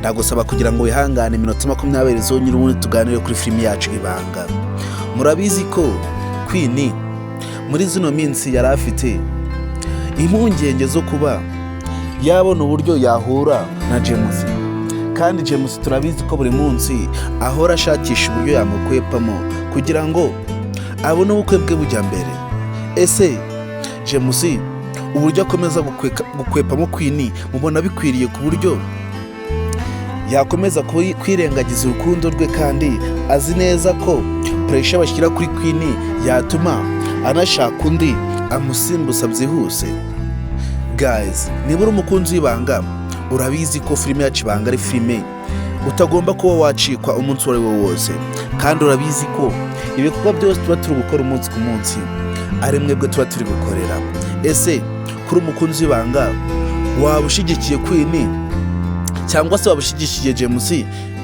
Ndagusaba kugira ngo wihangane iminota 20 zonyine, ubundi tuganire kuri filimi yacu Ibanga. Murabizi ko Queen muri zino minsi yari afite impungenge zo kuba yabona uburyo yahura na James, kandi James turabizi ko buri munsi ahora ashakisha uburyo yamukwepamo kugira ngo abone ubukwe bwe bujya mbere. Ese James uburyo akomeza gukwepamo Queen mubona bikwiriye, ku buryo yakomeza kwirengagiza urukundo rwe kandi azi neza ko pressure bashyira kuri Queen yatuma anashaka undi amusimbuza byihuse? Guys, niba uri umukunzi w'Ibanga, urabizi ko filime yacu Ibanga ari filime utagomba kuba wacikwa umunsi uwo ari wo wose, kandi urabizi ko ibikorwa byose tuba turi gukora umunsi ku munsi ari mwebwe tuba turi gukorera. Ese kuri umukunzi w'Ibanga, waba ushyigikiye Queen cyangwa se waba ushyigikiye James,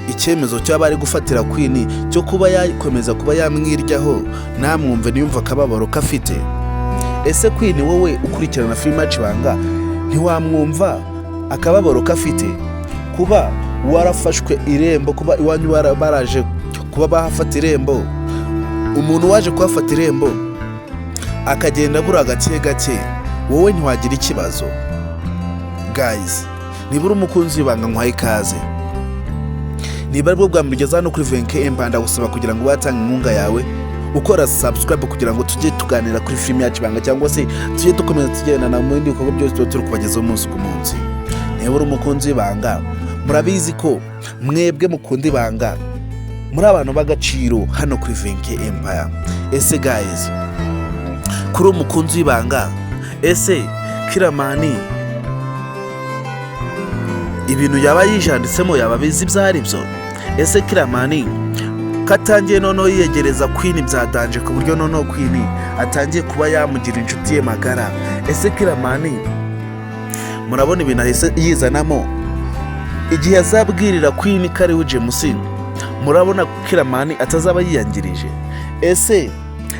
icyemezo cyaba ari gufatira Queen cyo kuba yakomeza kuba yamwiryaho namwumve niyumve akababaro ko afite? Ese Queen, wowe ukurikirana filime yacu Ibanga, ntiwamwumva akababaro ko afite kuba warafashwe irembo, kuba iwanyu baraje kuba bahafata irembo, umuntu waje kuhafata irembo akagenda abura gake gake, wowe ntiwagira ikibazo? Guys, niba uri umukunzi w'Ibanga, nkwaye ikaze. Niba aribwo bwa mbere ugeze hano kuri Venke Empire, ndagusaba kugira ngo watanga inkunga yawe ukora subscribe, kugira ngo tujye tuganira kuri filime yacu Ibanga, cyangwa se tujye dukomeza tugendana mu bindi bikorwa byose tuba turi kubagezaho umunsi ku munsi. Niba uri umukunzi w'Ibanga, murabizi ko mwebwe mukunda Ibanga muri abantu b'agaciro hano kuri Venke Empire. Ese guys, kuri umukunzi w'Ibanga, ese Kiramani ibintu yaba yijanditsemo yaba abizi ibyo ari byo? Ese Kiramani ko atangiye noneho yiyegereza Queen bya danger, ku buryo noneho Queen atangiye kuba yamugira inshuti ye magara, ese Kiramani murabona ibintu ahise yizanamo, igihe azabwirira Queen ko ariwe James, murabona Kiramani atazaba yiyangirije? Ese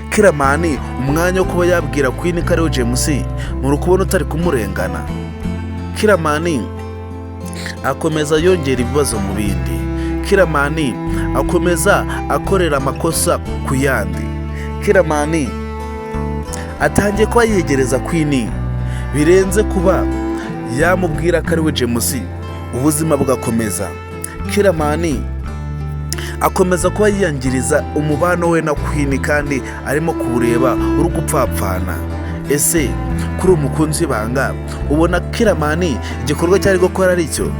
Kiramani umwanya wo kuba yabwira Queen ko ariwe James, muri kubona utari kumurengana? Kiramani akomeza yongera ibibazo mu bindi. Kiramani akomeza akorera amakosa ku yandi. Kiramani atangiye kuba yegereza Queen birenze kuba yamubwira ko ariwe James, ubuzima bugakomeza. Kiramani akomeza kuba yiyangiriza umubano we na Queen kandi arimo kuwureba uri gupfapfana. Ese kuri umukunzi w'Ibanga, ubona Kiramani igikorwa cyari gukora ari cyo?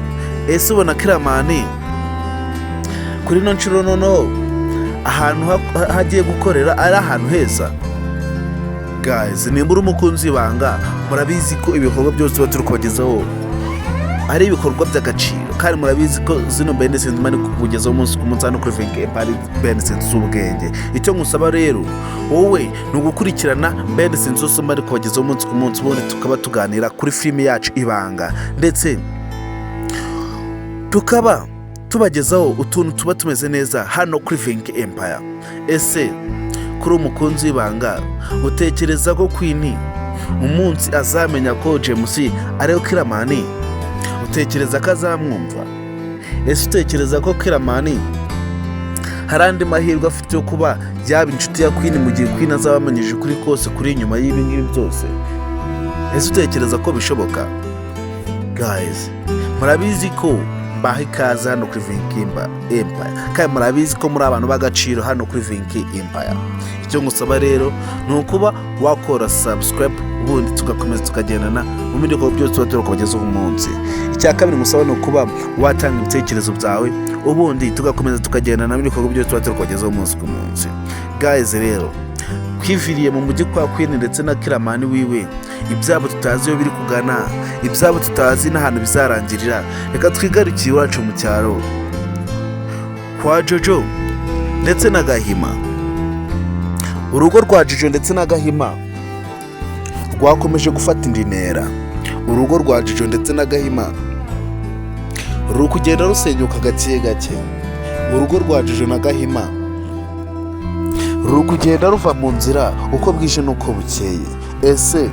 Ese ubona Kiramani kuri ino nshuro noneho ahantu hagiye gukorera ari ahantu heza? Guys, nimba uri umukunzi w'Ibanga, murabizi ko ibikorwa byose tuba turi kubagezaho ari ibikorwa by'agaciro, kandi murabizi ko zino benesensi mani kukugezaho umunsi ku munsi hano kuri Venke Empire, benesensi z'ubwenge. Icyo nkusaba rero wowe ni ugukurikirana benesensi zose mba kubagezaho umunsi ku munsi, ubundi tukaba tuganira kuri filime yacu Ibanga, ndetse tukaba tubagezaho utuntu tuba tumeze neza hano kuri Venke Empire. Ese kuri umukunzi w'Ibanga, utekereza ko Queen umunsi azamenya ko James ariwe Kiramani, utekereza ko azamwumva? Ese utekereza ko Kiramani hari andi mahirwe afite yo kuba yaba inshuti ya Queen mu gihe Queen azaba amenyeje ukuri kose kuri inyuma y'ibi ngibi byose? Ese utekereza ko bishoboka? Guys, murabizi ko mbaha ikaze hano kuri Venke Empire, kandi murabizi ko muri abantu b'agaciro hano kuri Venke Empire. Icyo ngusaba rero ni ukuba wakora subscribe, ubundi tugakomeza tukagendana mu bindi bikorwa byose tuba turi kubagezaho umunsi. Icya kabiri ngusaba ni ukuba watanga ibitekerezo byawe, ubundi tugakomeza tukagendana mu bikorwa byose tuba turi kubagezaho umunsi ku munsi. Guys, rero twiviriye mu mujyi kwa Queen ndetse na Kiramani wiwe, ibyabo tutazi iyo biri kugana, ibyabo tutazi n'ahantu bizarangirira. Reka twigarukiye iwacu mu cyaro kwa Jojo ndetse na Gahima. Urugo rwa Jojo ndetse na Gahima rwakomeje gufata indi ntera. Urugo rwa Jojo ndetse na Gahima ruri kugenda rusenyuka gake gake. Urugo rwa Jojo na Gahima ruri kugenda ruva mu nzira uko bwije n'uko bukeye. Ese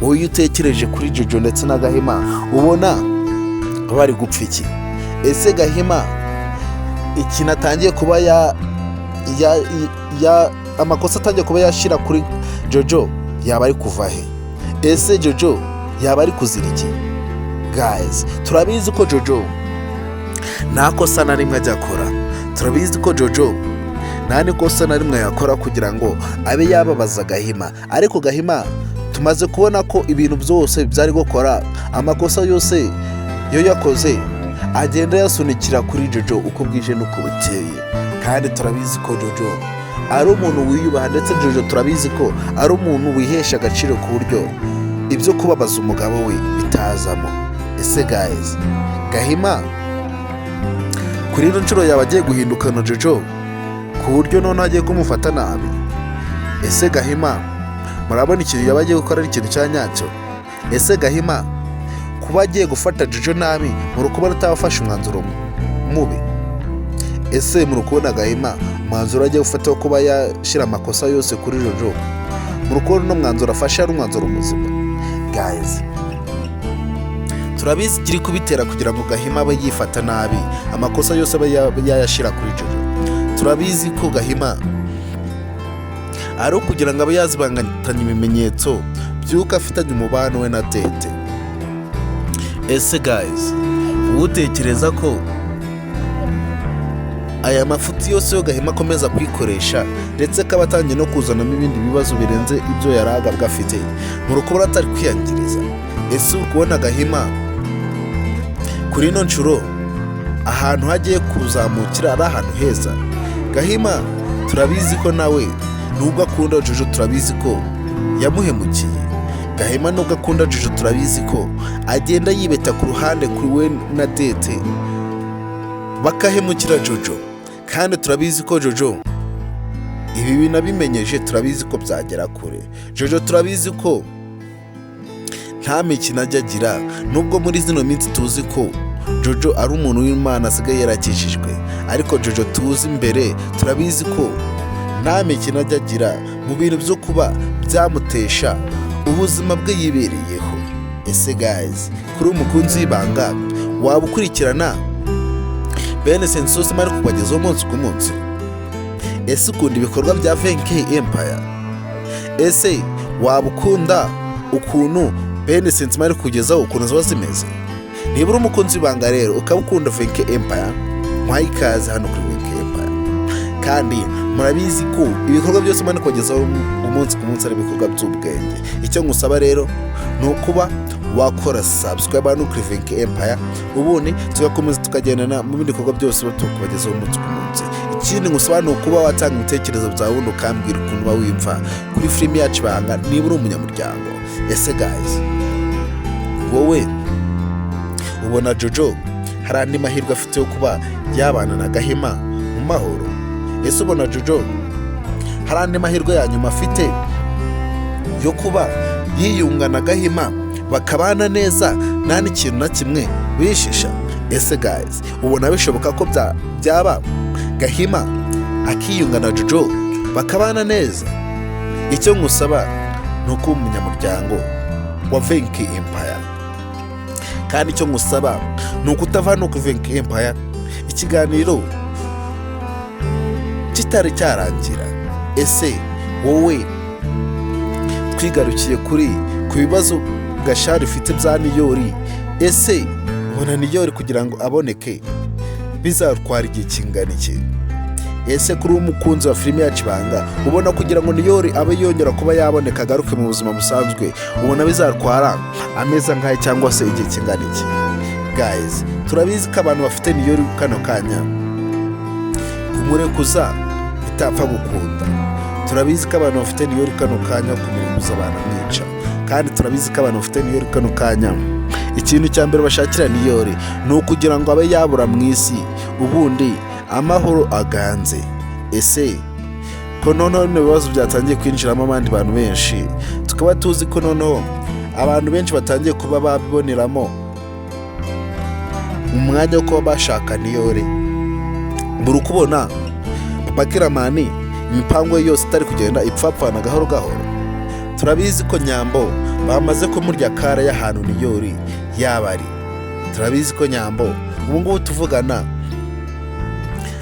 wowe iyo utekereje kuri Jojo ndetse na Gahima, ubona bari gupfa iki? Ese Gahima ikintu atangiye kuba ya ya ya amakosa atangiye kuba yashyira kuri Jojo yaba ari kuva he? Ese Jojo yaba ari kuzira iki? Guys, turabizi ko Jojo nta kosa na rimwe ajya akora. Turabizi ko Jojo nta n'ikosa na rimwe yakora kugira ngo abe yababaza Gahima. Ariko Gahima tumaze kubona ko ibintu byose byari gukora, amakosa yose yo yakoze agenda yasunikira kuri Jojo uko bwije n'uko bukeye. Kandi turabizi ko Jojo ari umuntu wiyubaha, ndetse Jojo turabizi ko ari umuntu wihesha agaciro ku buryo ibyo kubabaza umugabo we bitazamo. Ese guys, Gahima kuri ino nshuro yaba agiye guhindukana Jojo ku buryo noneho agiye kumufata nabi? Ese Gahima murabona ikintu yaba agiye gukora ari ikintu cya nyacyo? Ese Gahima kuba agiye gufata Jojo nabi, muri kubona atabafashe umwanzuro mubi? Ese muri kubona Gahima umwanzuro agiye gufata wo kuba yashyira amakosa yose kuri Jojo, muri kubona uno mwanzuro afashe ari umwanzuro muzima? Guys, turabizi ikiri kubitera kugira ngo Gahima abe yifata nabi, amakosa yose abe yayashyira kuri Jojo. Turabizi ko Gahima ari ukugira ngo abe yazibangatanya ibimenyetso by'uko afitanye umubano we na Tete. Ese guys, utekereza ko aya mafuti yose yo Gahima akomeza kwikoresha, ndetse akaba atangiye no kuzanamo ibindi bibazo birenze ibyo yari agabwa afite, muri kubona atari kwiyangiriza? Ese uri kubona Gahima kuri ino nshuro ahantu hagiye kuzamukira ari ahantu heza? Gahima turabizi ko nawe nubwo akunda Jojo, turabizi ko yamuhemukiye. Gahima nubwo akunda Jojo, turabizi ko agenda yibeta ku ruhande kuri we na Dete bakahemukira Jojo. Kandi turabizi ko Jojo ibi binabimenyeje, turabizi ko byagera kure. Jojo turabizi ko nta mikino ajya agira, nubwo muri zino minsi tuzi ko Jojo ari umuntu w'Imana asigaye yarakijijwe, ariko Jojo tuzi imbere turabizi ko nta mikino ajya agira mu bintu byo kuba byamutesha ubuzima bwe yibereyeho. Ese guys, kuri umukunzi w'ibanga, waba ukurikirana bene sensosi mari kubagezaho umunsi ku munsi? Ese ukunda ibikorwa bya Venke Empire? Ese waba ukunda ukuntu bene sensi mari kugezaho ukuntu ziba zimeze? Niba uri umukunzi w'ibanga rero ukaba ukunda Venke Empire, nkwaye ikaze hano kuri Venke Empire. Kandi murabizi ko ibikorwa byose mari kubagezaho umunsi ku munsi ari ibikorwa by'ubwenge. Icyo ngusaba rero ni ukuba wakora subscribe hano kuri Venke Empire, ubundi tugakomeza tukagendana mu bindi bikorwa byose tukubagezaho umunsi ku munsi. Ikindi ngusaba ni ukuba watanga ibitekerezo byawe, ubundi ukambwira ukuntu uba wimva kuri filimi yacu Ibanga niba uri umunyamuryango. Ese guys, wowe ubona Jojo hari andi mahirwe afite yo kuba yabana na Gahima mu mahoro? Ese ubona Jojo hari andi mahirwe ya nyuma afite yo kuba yiyunga na Gahima bakabana neza nta n'ikintu na kimwe bishisha? Ese guys, ubona bishoboka ko byaba Gahima akiyunga na Jojo bakabana neza? Icyo ngusaba ni ukuba umunyamuryango wa Venke Empire, kandi icyo ngusaba ni ukutava hano ku Venke Empire ikiganiro kitari cyarangira. Ese wowe, twigarukiye kuri ku bibazo Gashari ufite bya Niyori, ese ubona Niyori kugira ngo aboneke bizatwara igihe kingana iki? Ese kuri umukunzi wa filime yacu Ibanga, ubona kugira ngo Niyori abe yongera kuba yaboneka agaruke mu buzima busanzwe, ubona bizatwara amezi angahe cyangwa se igihe kingana iki? Guys, turabizi ko abantu bafite Niyori kano kanya kumurekuza bitapfa gukunda. Turabizi ko abantu bafite Niyori kano kanya kumurekuza banamwica. Kandi turabizi ko abantu bafite Niyori kano kanya ikintu cya mbere bashakira Niyori ni ukugira ngo abe yabura mu isi, ubundi amahoro aganze. Ese ko noneho bino bibazo byatangiye kwinjiramo abandi bantu benshi, tukaba tuzi ko noneho abantu benshi batangiye kuba babiboneramo umwanya wo kuba bashaka Niyori, buri ukubona Papa Kiramani imipango ye yose itari kugenda ipfapfana gahoro gahoro? Turabizi ko Nyambo bamaze kumurya kara y'ahantu Niyori yaba ari. Turabizi ko Nyambo Ubu ngubu tuvugana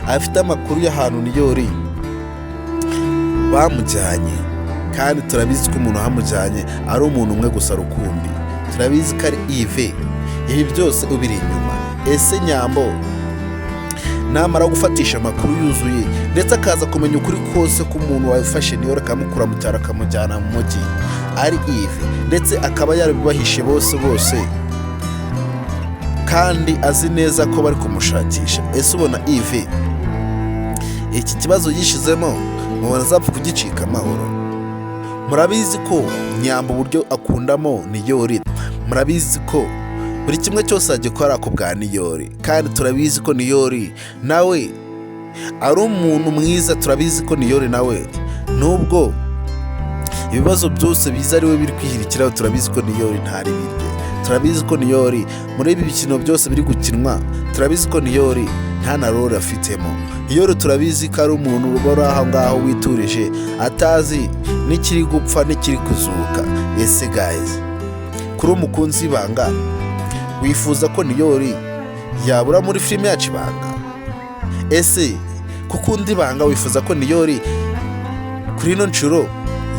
afite amakuru y'ahantu Niyori bamujyanye, kandi turabizi ko umuntu wamujyanye ari umuntu umwe gusa rukumbi. Turabizi ko ari Ive. Ibi byose ubiri inyuma. Ese Nyambo namara gufatisha amakuru yuzuye, ndetse akaza kumenya ukuri kose k'umuntu wafashe Niyori akamukura mu cyaro akamujyana mu mujyi ari Ive, ndetse akaba yarabibahishe bose bose, kandi azi neza ko bari kumushakisha, ese ubona Ive iki kibazo yishizemo mubona azapfa kugicika amahoro? Murabizi ko Nyambo uburyo akundamo Niyori, murabizi ko buri kimwe cyose agikora ku bwa Niyori, kandi turabizi ko Niyori nawe ari umuntu mwiza. Turabizi ko Niyori nawe nubwo ibibazo byose biza ari we biri kwihirikiraho, turabizi ko Niyori ntari birye. Turabizi ko Niyori muri ibi bikino byose biri gukinwa, turabizi ko Niyori nta na role afitemo. Niyori turabizi ko ari umuntu uba uri aho ngaho witurije, atazi n'ikiri gupfa n'ikiri kuzuka. Ese guys, kuri umukunzi w'Ibanga, wifuza ko Niyori yabura muri filime yacu Ibanga? Ese kuko undi Ibanga wifuza ko Niyori kuri ino nshuro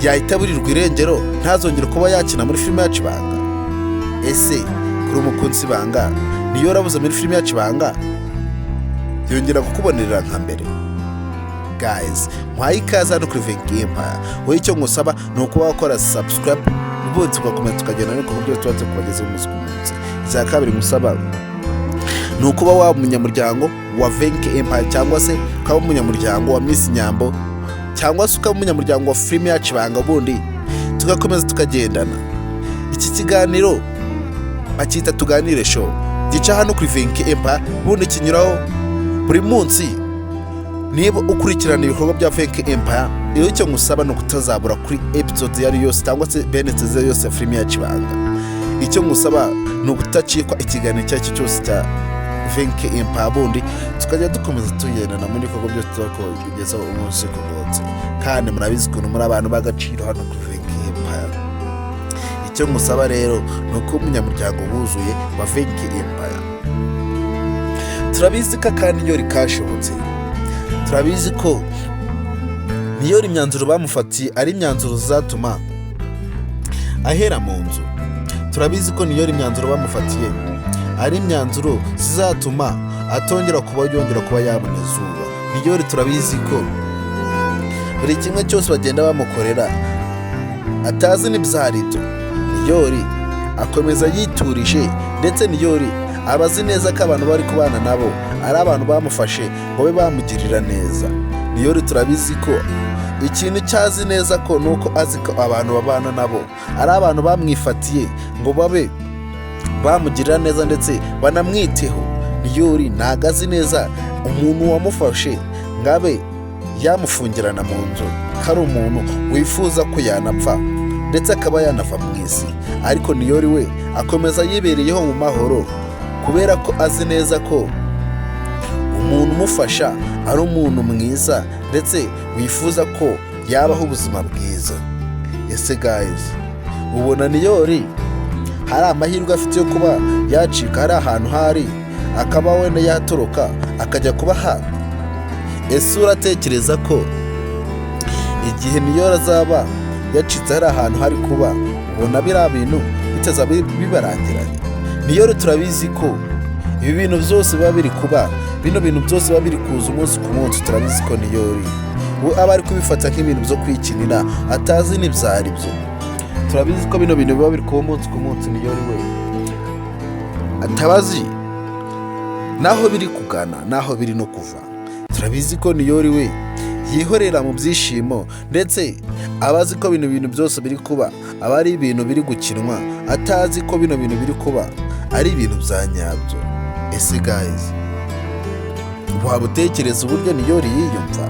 yahita aburirwa irengero, ntazongere kuba yakina muri filime yacu Ibanga? Ese kuri umukunzi Ibanga, Niyori abuze muri filime yacu Ibanga, yongera kukubonerera nka mbere? Guys, nkwaye ikaze hano kuri Venki Empire. Wowe icyo ngusaba ni ukuba wakora subscribe, ubundi tugakomeza tukagenda n'ibikorwa byo tuba tukubagezaho umunsi ku munsi. Icya kabiri ngusaba ni ukuba waba umunyamuryango wa Venki Empire, cyangwa se ukaba umunyamuryango wa Miss Nyambo, cyangwa se ukaba umunyamuryango wa filime yacu Ibanga, ubundi tugakomeza tukagendana. Iki kiganiro bacyita Tuganire Show, gica hano kuri Venki Empire, ubundi kinyuraho buri munsi. Niba ukurikirana ibikorwa bya Venki Empire, iyo icyo ngusaba ni ukutazabura kuri episode iyo ari yose, cyangwa se benetse yose ya filime yacu Ibanga. Icyo ngusaba ni ukudacikwa ikiganiro icyo ari cyo cyose cya Venki Empire, bundi tukajya dukomeza tugendana muri ibikorwa byose tuzakugezaho umunsi ku munsi. Kandi murabizi ukuntu muri abantu b'agaciro hano kuri Venki Empire. Icyo ngusaba rero ni uko umunyamuryango wuzuye wa Venki Empire. Turabizi ko akandi Niyori kashobotse. Turabizi ko Niyori imyanzuro bamufatiye ari imyanzuro zizatuma ahera mu nzu. Turabizi ko Niyori imyanzuro bamufatiye ari imyanzuro zizatuma atongera kuba yongera kuba yabona izuba. Niyori turabizi ko buri kimwe cyose bagenda bamukorera atazi n'ibyari byo. Niyori akomeza yiturije, ndetse Niyori aba azi neza ko abantu bari kubana nabo ari abantu bamufashe ngo babe bamugirira neza. Niyori turabizi ko ikintu cyazi neza ko ni uko azi ko abantu babana nabo ari abantu bamwifatiye ngo babe bamugirira neza ndetse banamwiteho. Niyori ntabwo azi neza umuntu wamufashe ngo abe yamufungirana mu nzu, ko ari umuntu wifuza ko yanapfa ndetse akaba yanava mu isi. Ariko Niyori we akomeza yibereyeho mu mahoro, kubera ko azi neza ko umuntu umufasha ari umuntu mwiza ndetse wifuza ko yabaho ubuzima bwiza. Ese guys, ubona Niyori hari amahirwe afite yo kuba yacika hari ahantu hari akaba wenda yatoroka akajya kuba ahandi? Ese uratekereza ko igihe Niyori azaba yacitse hari ahantu hari kuba, ubona biriya bintu bitazaba bibarangiranye? Niyori turabizi ko ibi bintu byose biba biri kuba, bino bintu byose biba biri kuza umunsi ku munsi, turabizi ko Niyori we aba ari kubifata nk'ibintu byo kwikinira, atazi n'ibyari byo. Turabizi ko bino bintu biba biri kuba umunsi ku munsi, Niyori we atabazi naho biri kugana, naho biri no kuva. Turabizi ko Niyori we yihorera mu byishimo, ndetse aba azi ko bino bintu byose biri kuba aba ari ibintu biri gukinwa, atazi ko bino bintu biri kuba ari ibintu bya nyabyo. Ese guys, waba utekereza uburyo Niyori yiyumva?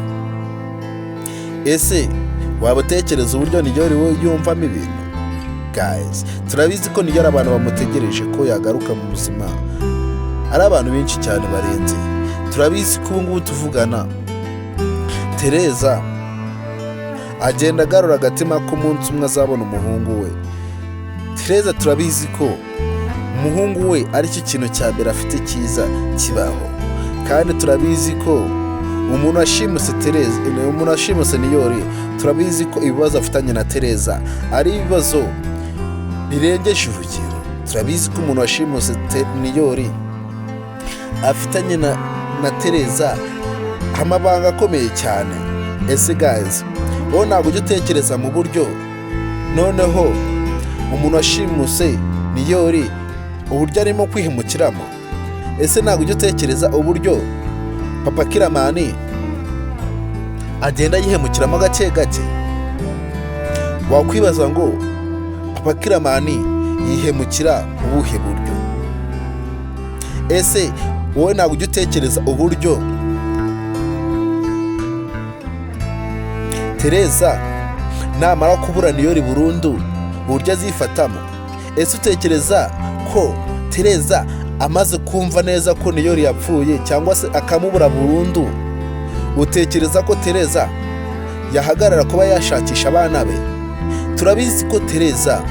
Ese waba utekereza uburyo Niyori we yumvamo ibintu? Guys, turabizi ko Niyori abantu bamutegereje ko yagaruka mu buzima ari abantu benshi cyane barenze. Turabizi ko ubu ngubu tuvugana Tereza agenda agarura agatima ko umunsi umwe azabona umuhungu we. Tereza turabizi ko Umuhungu we aricyo kintu cya mbere afite cyiza kibaho. Kandi turabizi ko umuntu washimuse Tereza, umuntu washimuse Niyori, turabizi ko ibibazo afitanye na Tereza ari ibibazo birengeje urugero. Turabizi ko umuntu washimuse Niyori afitanye na Tereza amabanga akomeye cyane. Ese guys, wowe ntabwo ujya utekereza mu buryo noneho umuntu washimuse Niyori uburyo arimo kwihemukiramo? Ese ntabwo ujya utekereza uburyo papa Kiramani agenda yihemukiramo gake gake? Wakwibaza ngo papa Kiramani yihemukira ubuhe buryo? Ese wowe ntabwo ujya utekereza uburyo Tereza namara kubura Niyori burundu uburyo azifatamo? Ese utekereza ko Tereza amaze kumva neza ko Niyori yapfuye cyangwa se akamubura burundu, utekereza ko Tereza yahagarara kuba yashakisha abana be? Turabizi ko Tereza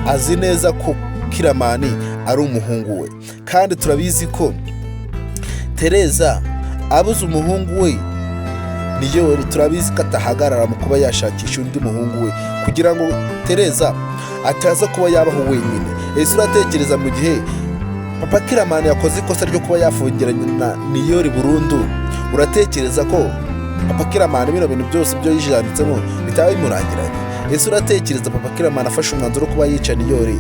azi neza ko Kiramani ari umuhungu we, kandi turabizi ko Tereza abuze umuhungu we Niyori, turabizi ko atahagarara mu kuba yashakisha undi muhungu we kugira ngo Tereza ataza kuba yabaho wenyine. Ese uratekereza mu gihe papa Kiramani yakoze ikosa ryo kuba yafungiranye na Niyori burundu, uratekereza ko papa Kiramani bino bintu byose byo yijanditsemo bitaba bimurangiranye? Ese uratekereza papa Kiramani afashe umwanzuro wo kuba yica Niyori,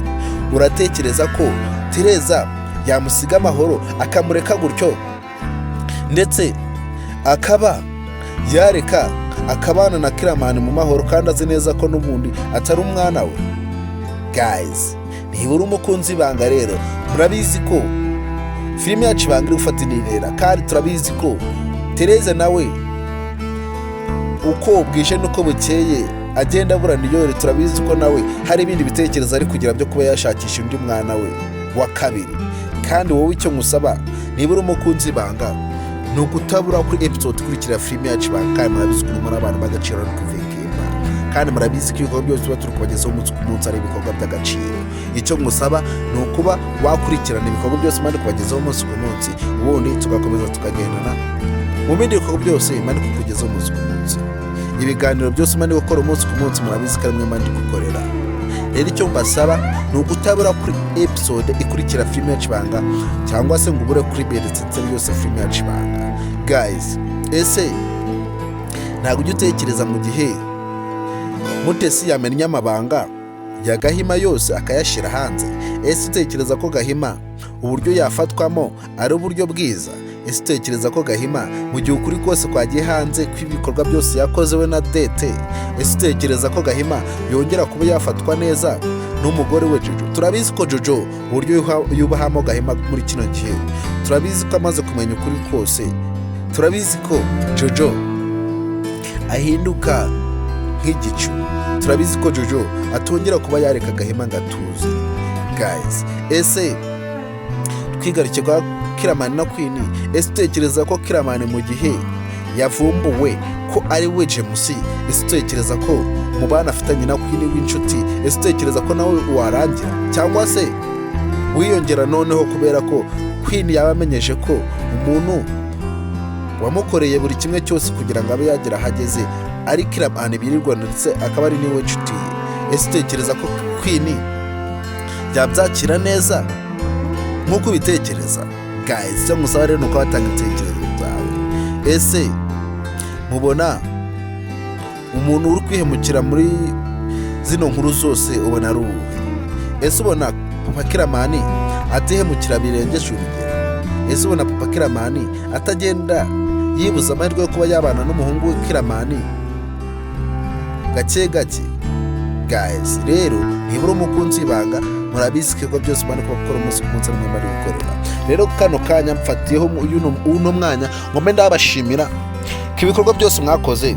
uratekereza ko Tereza yamusiga amahoro akamureka gutyo, ndetse akaba yareka akabana na Kiramani mu mahoro kandi azi neza ko n'ubundi atari umwana we? Guys, niba uri umukunzi ibanga rero, murabizi ko filime yacu Ibanga iri gufata indi ntera, kandi turabizi ko Tereza nawe uko bwije n'uko bukeye agenda abura Niyori, turabizi ko nawe hari ibindi bitekerezo ari kugira byo kuba yashakisha undi mwana we wa kabiri. Kandi wowe icyo nkusaba niba uri umukunzi ibanga ni ukutabura kuri episode ikurikira filime yacu Ibanga. Kandi murabizi ko muri abantu b'agaciro no kuvekemba, kandi murabizi ko ibikorwa byose tuba turi kubagezaho umunsi ku munsi ari ibikorwa by'agaciro. Icyo ngusaba ni ukuba wakurikirana ibikorwa byose mani kubagezaho umunsi ku munsi, ubundi tugakomeza tukagendana mu bindi bikorwa byose mani kukugezaho umunsi ku munsi. Ibiganiro byose mani gukora umunsi ku munsi murabizi ko ari mwe mani gukorera. Rero icyo mbasaba ni ukutabura kuri episode ikurikira filime yacu Ibanga, cyangwa se ngo ubure kuri bedetsetse yose filime yacu Ibanga. Guys, ese ntabwo ujya utekereza mu gihe Mutesi yamennye amabanga ya Gahima yose akayashyira hanze? Ese utekereza ko Gahima uburyo yafatwamo ari uburyo bwiza? Ese utekereza ko Gahima mu gihe ukuri kose kwagiye hanze kw'ibikorwa byose yakoze we na Dete, ese utekereza ko Gahima yongera kuba yafatwa neza n'umugore we Jojo? Turabizi ko Jojo uburyo yubahamo Gahima muri kino gihe, turabizi ko amaze kumenya ukuri kose, turabizi ko Jojo ahinduka nk'igicu, turabizi ko Jojo atongera kuba yareka Gahima ngo atuze. Guys, ese twigaruke kwa Kiramani na Queen, ese utekereza ko Kiramani mu gihe yavumbuwe ko ari we James, ese utekereza ko mu bana afitanye na Queen w'inshuti, ese utekereza ko nawe warangira cyangwa se wiyongera noneho kubera ko Queen yaba amenyeje ko umuntu wamukoreye buri kimwe cyose kugira ngo abe yagera aho ageze ari Kiramani birirwa ndetse akaba ari niwe nshuti ye? Ese utekereza ko Queen yabyakira neza nk'uko ubitekereza? Guys, icyo ngusaba rero ni uko watanga ibitekerezo byawe. Ese mubona umuntu uri kwihemukira muri zino nkuru zose ubona ari uwuhe? Ese ubona papa Kiramani atihemukira birengeje urugero? Ese ubona papa Kiramani atagenda yibuza amahirwe yo kuba yabana n'umuhungu we Kiramani gake gake? Guys, rero niba uri umukunzi ibanga murabizi ko ibikorwa byose mani kuba gukora umunsi ku munsi ari mwe bari gukorera. Rero kano kanya mfatiyeho uno mwanya ngo mbe ndabashimira ko ibikorwa byose mwakoze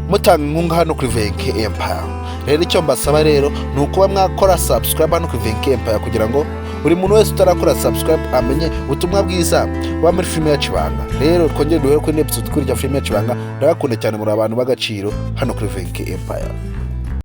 mutanga inkunga hano kuri Venke Empire. Rero icyo mbasaba rero ni ukuba mwakora subscribe hano kuri Venke Empire kugira ngo buri muntu wese utarakora subscribe amenye ubutumwa bwiza buba muri filime yacu Ibanga. Rero twongere duhere kuri episode ikurikira filime yacu Ibanga. Ndabakunda cyane, muri abantu b'agaciro hano kuri Venke Empire.